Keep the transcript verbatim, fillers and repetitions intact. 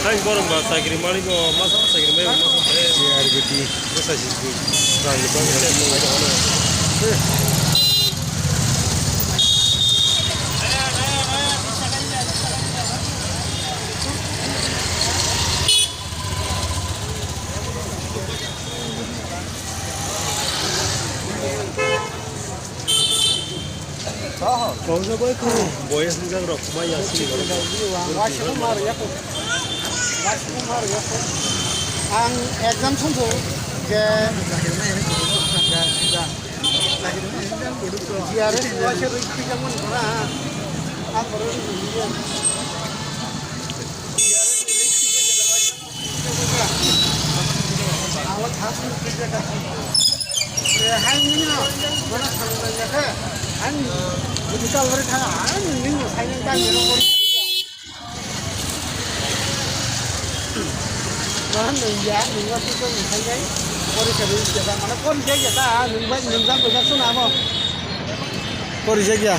Ang borok ba chakri malik o masa chakri mai masa. K R B T bwsa si sui. Rang ni bagwi se mung. Kok jabai ko boy hwnjak rok mai ya sini. Ang exam songkho je G R S waisa rwi thwijak mani khna ang borok rwi thwijak. Korijak ya.